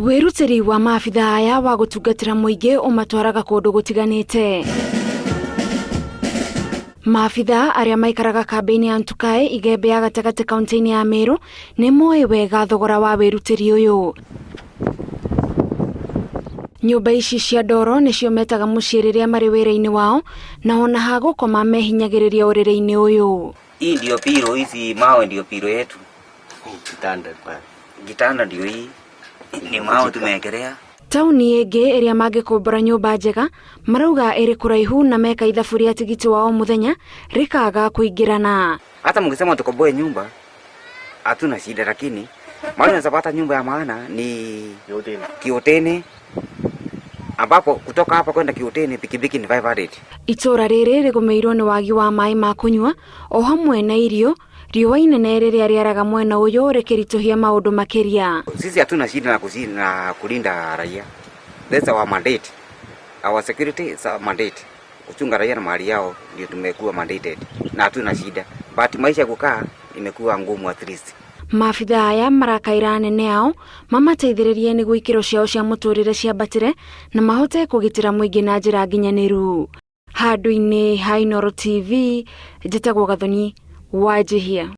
Wĩrutĩri wa maabitha aya wa gũtungatĩra mũingĩ ũmatwaraga kũndũ gũtiganĩte. Maabitha arĩa maikaraga kambĩ-inĩ ya Ntukaĩ, Igembe ya gatagatĩ kaunti-inĩ ya Meru nĩ moĩ wega thogora wa wĩrutĩri ũyũ. Nyũmba ici cia ndoro nĩcio metaga mũciĩ rĩrĩa marĩ wĩra-inĩ wao, na ona ha gũkoma mehinyagĩrĩria ũrĩrĩ-inĩ ũyũ. Hii ndio pillow, hizi mawe ndio pillow yetu. Kitanda pale. Kitanda ndio hii. Ni mawe tumewekelea. Taũni ĩngĩ ĩrĩa mangĩkombora nyũmba njega marauga ĩrĩ kũraihu na meka ithabu rĩa tigiti wa o mũthenya rĩkaga kũingĩrana. Hata mkisema tukomboe nyumba hatuna shida, lakini mahali unaweza pata nyumba ya maana ni Kiuteni. Kiuteni, ambapo kutoka hapa kwenda Kiuteni pikipiki ni 500. Itũũra rĩrĩ rĩgũmĩirwo nĩ wagi wa maĩ ma kũnyua o hamwe na irio, riũa inene rĩrĩa rĩaraga mwena ũyũ rĩkĩritũhia maũndũ makĩria. Sisi hatuna shida na na kulinda raia. That's our mandate. Our security is our mandate. Kuchunga raia na mali yao ndio tumekuwa mandated na hatuna shida, but maisha kukaa imekuwa ngumu at least. Maabitha aya marakaira anene ao mamateithĩrĩrie nĩguo ikĩro ciao cia mũtũrĩre ciambatĩre na mahote kũgitĩra mũingĩ na njĩra nginyanĩru. Handũ-inĩ ha Inooro TV, njĩtagwo Gathoni Wanjihia.